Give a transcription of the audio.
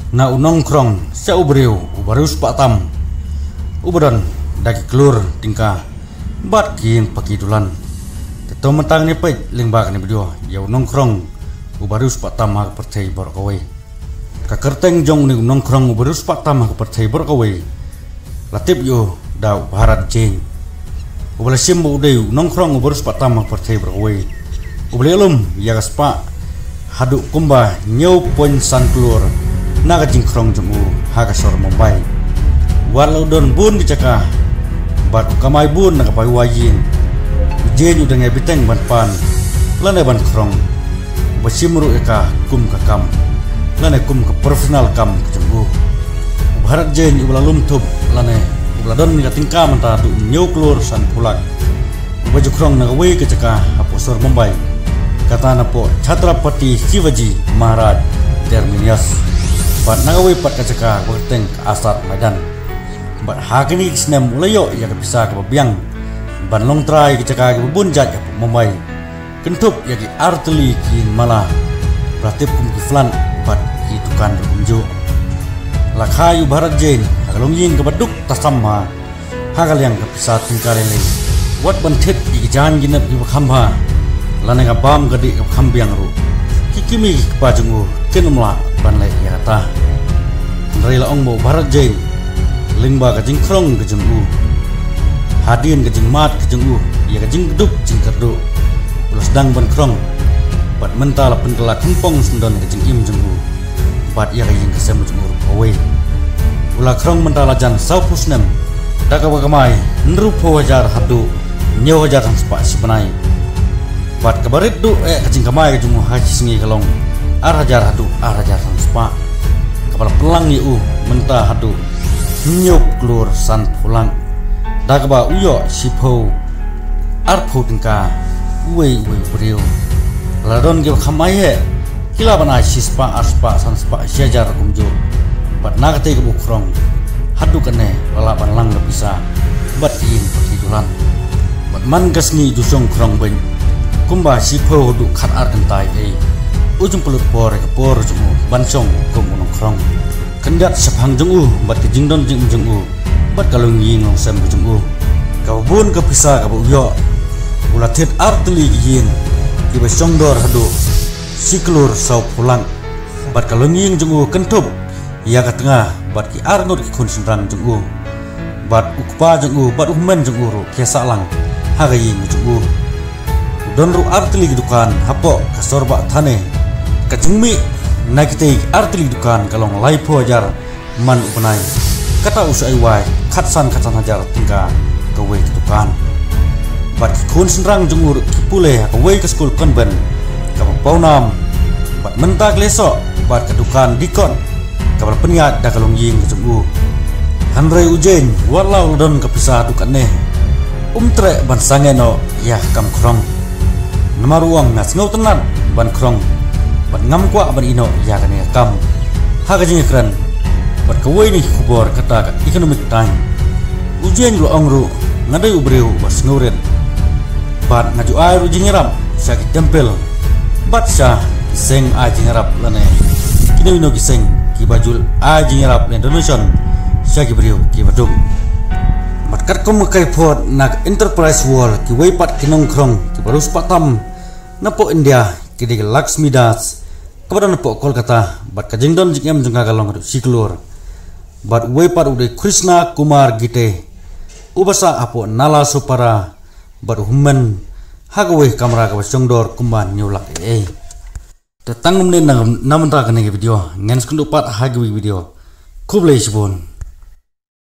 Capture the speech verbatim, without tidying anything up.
Na u nongkhrong sha u briew uba riewspah tam, uba don da ki klur tyngka bad ki ïing paki dulan. Te to mynta ngin ïa peit lyngba kane ka video ïa u nongkhrong uba riewspah tam ha ka pyrthei baroh kawei. Ka kyrteng jong une u nongkhrong uba riewspah tam ha ka pyrthei baroh kawei la tip ïa u da u Bharat Jain, uba la shim ba u dei u nongkhrong uba riewspah tam ha ka pyrthei baroh kawei, uba la ïalum ïa ka spah haduh kumba hynñiew point san klur na ka jingkhrong jong u ha ka sor Mumbai. Wat la u don bun ki jaka bad u kamai bun na ka bai wai ïing, u Jain u dang ïai bteng ban pan lane ban khrong, uba shim ruh ïa ka kum ka kam lane kum ka professional kam ka jong u. U Bharat Jain uba la lum thup lane uba la don ka tyngka mynta haduh hynñiew klur sanphew lak, uba ju khrong na kawei ka jaka hapoh sor Mumbai, kata napoh Chhatrapati Shivaji Maharaj Terminus. Bad na kawei pat ka jaka ba kyrteng ka Azad Maidan. Bad ha kine ki snem u la ïoh ïa ka pisa kaba biang ban long trai ka jaka kiba bun jait hapoh Mumbai, kynthup ïa ki artylli ki mala, ba la tip kum ki flat bad ki dukan ruh kumjuh. La kha ïa u Bharat Jain ha ka longïing kaba duk tasam ha, ha ka liang ka pisa tyngka lei lei. Wat ban thied ïa ki jaiñ ki nep kiba kham bha lane ka bam ka dih kaba kham biang ruh, ki kmie ki kpa jong u kin ym lah ban leh ïa kata. Hynrei la ong ba u Bharat Jain, lyngba ka jingkhrong ka jong u, hadien ka jingmad ka jong u ïa ka jingkdup jingkyrduh, u la sdang ban khrong. Bad mynta la pynkylla khongpong syndon ka jingim jong u bad ïa ka ïing ka sem jong u ruh kawei. U la khrong mynta la jan sawphew snem, da kaba kamai hynriewphew hajar haduh hynñiew hajar san spah shi bnai. Bad kaba rit duh eh ka jingkamai ka jong u ha shi sngi ka long ar hajar haduh ar hajar san spah, kaba la pynlang ïa u mynta haduh hynñiew klur sanphew lak, da kaba u ïoh shiphew arphew tyngka uwei uwei u briew. La don kiba kham ai eh, ki lah ban ai shi spah, ar spah, san spah, shi hajar kumjuh. Bad na katei kaba u khrong haduh katne la lah ban lang ka pisa bad ïing bad ki dulan. Bad man ka sngi u ju shong khrong beiñ kumba shiphew haduh khatar kynta ei ei, u jingpynlut por ïa ka por jong u ban shong kum u nongkhrong. Khyndiat shaphang jong u bad ka jingdon jingim jong u bad ka longïing longsem ka jong u, kaba bun ka pisa kaba u ïoh, u la thied artylli ki ïing kiba shongdor haduh shi klur sawphew lak. Bad ka longïing jong u kynthup ïa ka tnga bad ki arngut ki khun shynrang jong u. Bad u kpa jong u bad u hynmen jong u ruh ki ïa sah lang ha ka ïing jong u. U don ruh artylli ki dukan hapoh ka sor Bah Thane. Ka jingmih na kitei ki artylli ki dukan ka long laiphew hajar man u bnai. Kata u shu ai wai khatsan khatsan hajar tyngka kawei ka dukan. Bad ki khun shynrang jong u ruh ki pule ha kawei ka skul convent kaba pawnam. Bad mynta ki la ïasoh bad ka dukan dikon kaba la pynïaid da ka longïing ka jong u. Hynrei u Jain, wat la u la don ka pisa haduh katne, um treh ban sangeh noh ïa ka kam khrong. Namar u ong, nga sngewtynnat ban khrong bad ngam kwah ban ïeh noh ïa kane ka kam. Ha ka jingïakren bad kawei na ki khubor kata ka Economic Times, u Jain u la ong ruh, nga dei u briew uba sngewrit bad nga ju ai ruh jingïarap sha ki temple bad sha ki seng ai jingïarap lane kino kino ki seng kiba ju ai jingïarap lane donation sha ki briew kiba duk. Bad katkum ka kaiphod na ka Enterprise World, kiwei pat ki nongkhrong kiba riewspah tam napoh India ki dei ka Laxmi Das, kaba don napoh Kolkata, bad ka jingdon jingem jong ka ka long haduh shi klur. Bad uwei pat u dei Krishna Kumar Gite, uba sah hapoh Nalasopara, bad u hynmen ha kawei ka kamra kaba shongdor kumba hynñiew lak ei ei. Te tang kumne na, na mynta kane ka video, ngin sa ïakynduh pat ha kawei ka video. Khublei shibun.